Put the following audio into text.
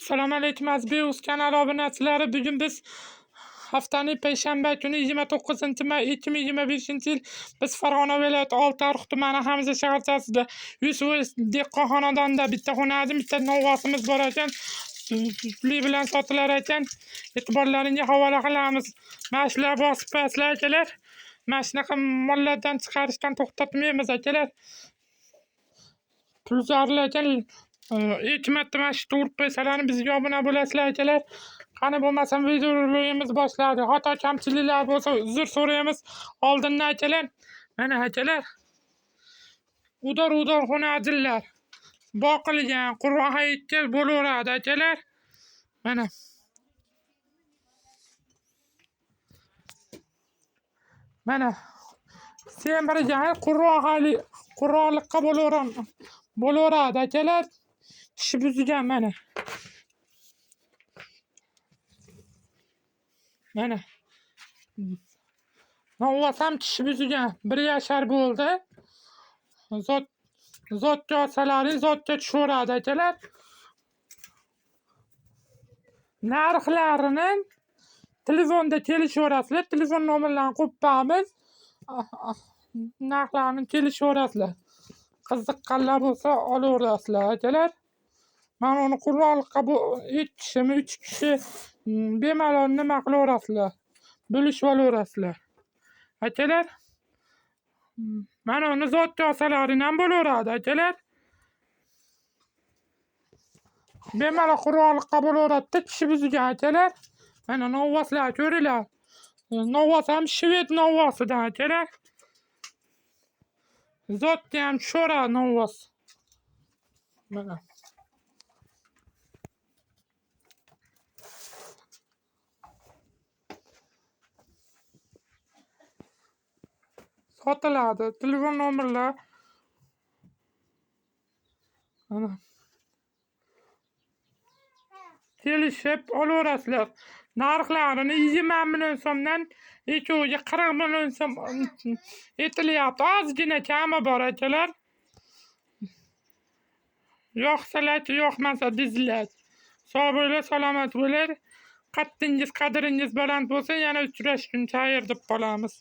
Assalomu alaykum aziz Beuz kanali obunachilari. Bugun biz haftaning payshanba kuni 29 may 2025-yil biz Farg'ona viloyati Oltiariq tumani Hamza shaharchasida Yusuf dehqon xonadonida bitta xonadon, bitta novvosimiz bor ekan. Sutli bilan sotilar ekan. E'tiborlaringga havola qilamiz. Mana shular bosib qo'yasizlar akalar. Mana shunaqa mollardan chiqarishdan to'xtatmaymiz akalar. Pul zarur ekan. Ikki marta mana shu urib qo'ysalaring bizga obuna bo'lasizlar akalar. Qani bo'lmasam videorolikimiz boshladi. Xato kamchiliklar bo'lsa uzr so'raymiz oldindan akalar. Mana akalar. Udor udor xonadonlar. Boqilgan, Qur'on hayitga bo'laveradi akalar. Mana. Mana semirgan qur'onliqqa bo'laveradi akalar. Tishi buzilgan mana. Mana. Novvos ham tishi buzilgan. 1 yashar bo'ldi. Zotga olsalaring zotga tushaveradi akalar. Narxlarini telefonda kelishaverasizlar. Telefon nomerlarini qo'yib qo'yamiz. Narxlarini kelishaverasizlar. Qiziqqanlar bo'lsa olaverasizlar akalar. Mana uni qur'onliqqa bu 2 kishimi, 3 kishi bemalol nima qilaverasizlar. Bo'lishib olaverasizlar. Akalar, mana uni zotga olsalaring ham bo'laveradi akalar. Bemalol qur'onliqqa bo'laveradi, tishi buzilgan akalar. Mana novvoslar ko'ringlar. Novvos ham shved novvosidan akalar. Zotga ham tushaveradi novvos. Mana. Sotiladi. Telefon nomerlar. Mana. Kelishib olaverasizlar. Narxlarini 20 million so'mdan ikkoviga 40 million so'm aytilyapti. Ozgina kami bor akalar. Yoqsa like, yoqmasa dislike. Sog' bo'linglar, salomat bo'linglar. Qaddingiz, qadringiz baland bo'lsin. Yana uchrashguncha xayr deb qolamiz.